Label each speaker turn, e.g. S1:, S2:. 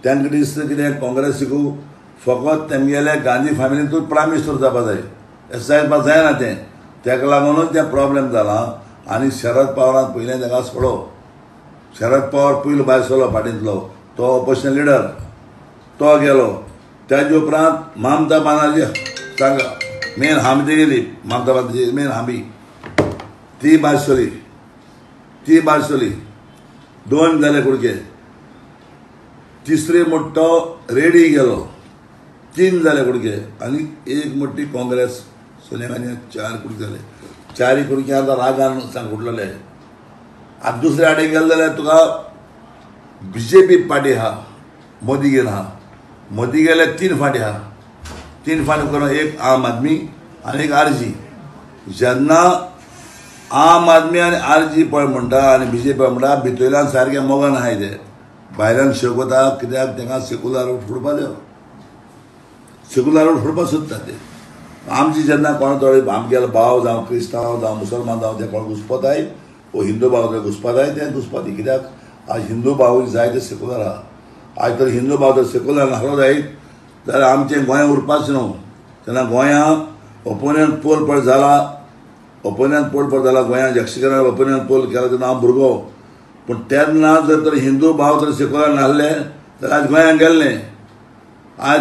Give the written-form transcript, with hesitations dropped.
S1: तांकां दिसता कितें काँग्रेसीकू फकत तेमगेले गांधी फॅमिलींतूच प्रायम मिनिस्टर जावपा जाय, जायपा जायना तें. ताका लागूनच तें प्रॉब्लेम जाला. आनी शरद पवारान पयलें ताका सोडो. शरद पवार पयलो भायर सरलो पार्टींतलो, तो ऑपोजिशन लिडर, तो गेलो. ताजे उपरांत ममता बनर्जी सांगा मेन हामी गेली, ममता बनर्जी मेन हामी ती भायर सरली, ती भायर सरली. दोन जाले कुडके. तिसरे मोठो रेडी गेलो, तीन जाले कुडके. आनी एक मोठी काँग्रेस सोनिया गांधी, चार कुडके जाले. चारी कुडके आतां रागान सांगुटलेले. आतां दुसरे आडे गेले जाल्यार तुका बीजेपी पार्टी आहा, मोदी गेला आहा. मोदी गेले तीन फांटी आहा, तीन फांटी करून एक आम आदमी आनी एक आरजी. जेन्ना आम आदमी आनी आरजी पळय म्हणटा आनी बीजेपी म्हणटा, भितरल्यान सारकें मोगान आहाय ते, भायल्यान शेकता. कित्याक तांकां सेक्युलर फुडपा जाय, सेक्युलर फुडपा सोदता ते. आमची जेन्ना कोण थोडे आमगेलो भाव जावं क्रिस्तांव जावं मुसलमान जावं ते कोण घुसपताय वो हिंदू भाव ते घुसपताय, ते घुसपती. कित्याक आज हिंदू भाव जाय ते सेक्युलर आहा. आज तर हिंदू भाव तर सेक्युलर नासलो जायत जाल्यार आमचें गोंय उरपाच न्हू. तेन्ना गोंया ओपोनियन पोल पळ जाला, ओपोनियन पोल पळ जाला गोंया यक्षगान ओपोनियन पोल केला तेन्ना हांव भुरगो. पूण तेन्ना जर तर हिंदू भाव तर सेक्युलर नासले जाल्यार आज गोंयांत गेल्ले. आज